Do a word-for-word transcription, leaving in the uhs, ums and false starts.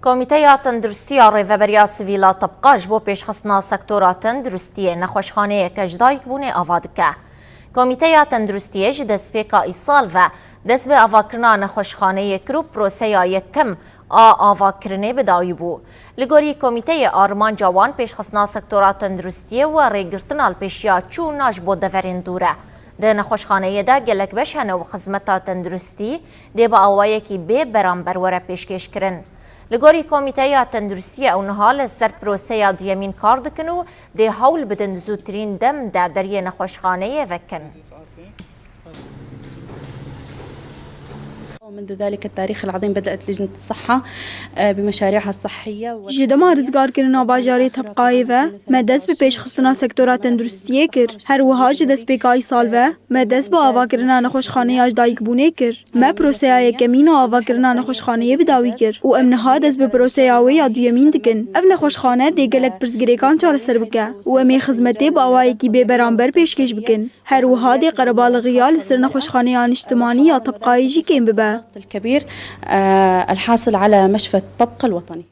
Komîteya Tenduristiya Rêveberiya Sivîl a Tibqa ji bo pêşxistina sektora tenduristiyê nexweşxaneyeke ji dayikbûnê ava dike. Komîteya Tenduristiyê ji destpêka îsal ve dest bi avakirina nexweşxaneyê kir û proseya yekem a avakirinê bi dawî bû. Li gorî komîteyê, armanca wan pêşxistina sektora tenduristiyê û rêgirtina li pêşiya çûna ji bo deverên dûr e. Di nexweşxaneyê de gelek beş hene û xizmeta tenduristî dê bi awayekî bê beramber were pêşkêşkirin. Li gorî Komîteya Tenduristiyê, ew niha li ser proseya duyemîn kar dikin û dê hewl bidin di zûtirîn dem de deriyê nexweşxaneyê vekin. ومنذ ذلك التاريخ العظيم بدأت لجنة الصحة بمشاريعها الصحية. Ji dema rizgarkirina bajarê Tebqayê ve, me dest bi pêşxistina sektora tenduristiyê kir. Her wiha ji destpêka îsal ve, me dest bi avakirina nexweşxaneya ji dayikbûnê kir. Me proseya yekemîn a avakirina nexweşxaneyê bi dawî kir û em niha dest bi proseya wê ya duyemîn dikin. Ev nexweşxane dê gelek pirsgirêkan çareser bike û em ê xizmetê bi awayekî bê beramber pêşkêş bikin. Her wiha dê qerebalxiya li ser Nexweşxaneya Niştimanî ya Tebqayê jî kêm bibe. الكبير آه، الحاصل على مشفى الطبقة الوطني.